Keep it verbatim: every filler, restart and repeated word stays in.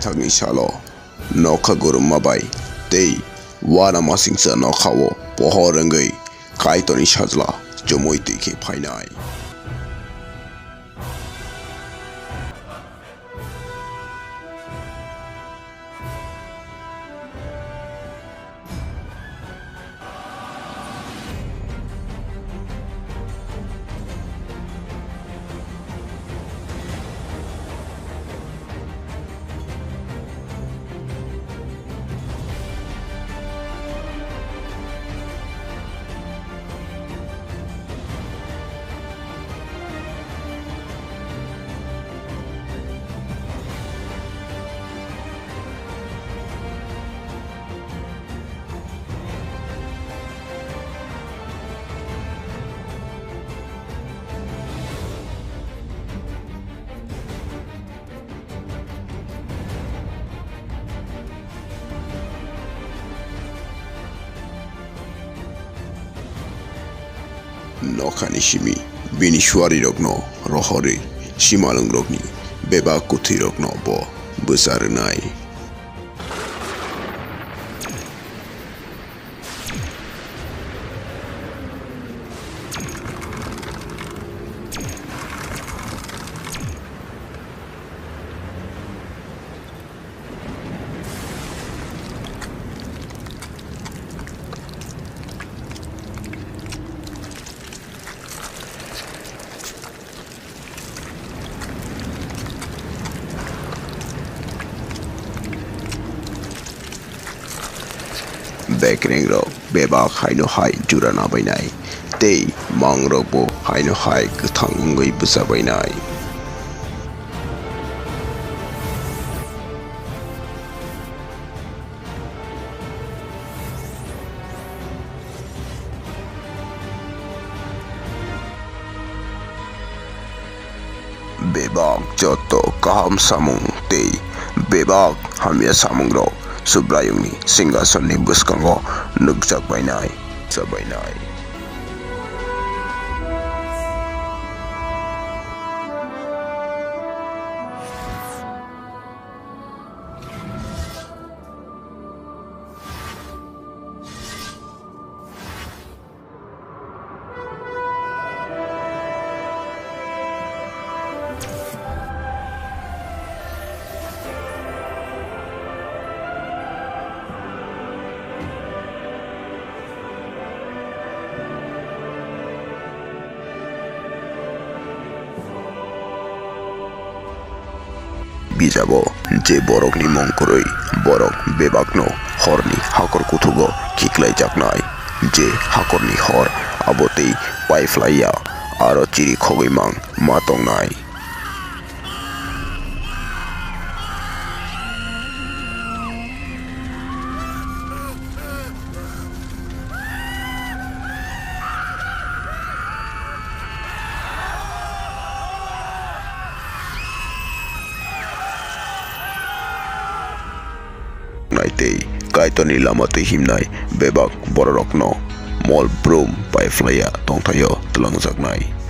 Thangni salo nokha gurumma bai tei uanamasingcha nokhao pohor wngwi Kaitorni sajla chumui twi khe phainai. Nokhani simi bini suarirokno rohorwi simalwngrokni bebak kwthwirokno bo bwsa rwnai. Bekrengrok bebak haino hai jura nabainai, tei mangrokbo haino hai kwthang wngwi bwchabainai. Bebak joto kaham samung tei bebak hamya samungrok Subraiyungni singkasonni bwskango nukjak bainai, cha bainai. Bijabo je borokni mung kwrwi, borok bebakno horni hakor kuthugo khiklaijaknai. Je hakorni hor abo tei paiphlaiya, aro chiri khogwi mang ma tongnai. Nai tei Kaitorni lama twi himnai bebak bororokno mol brum paiphlaiya tongthaio twlangjaknai.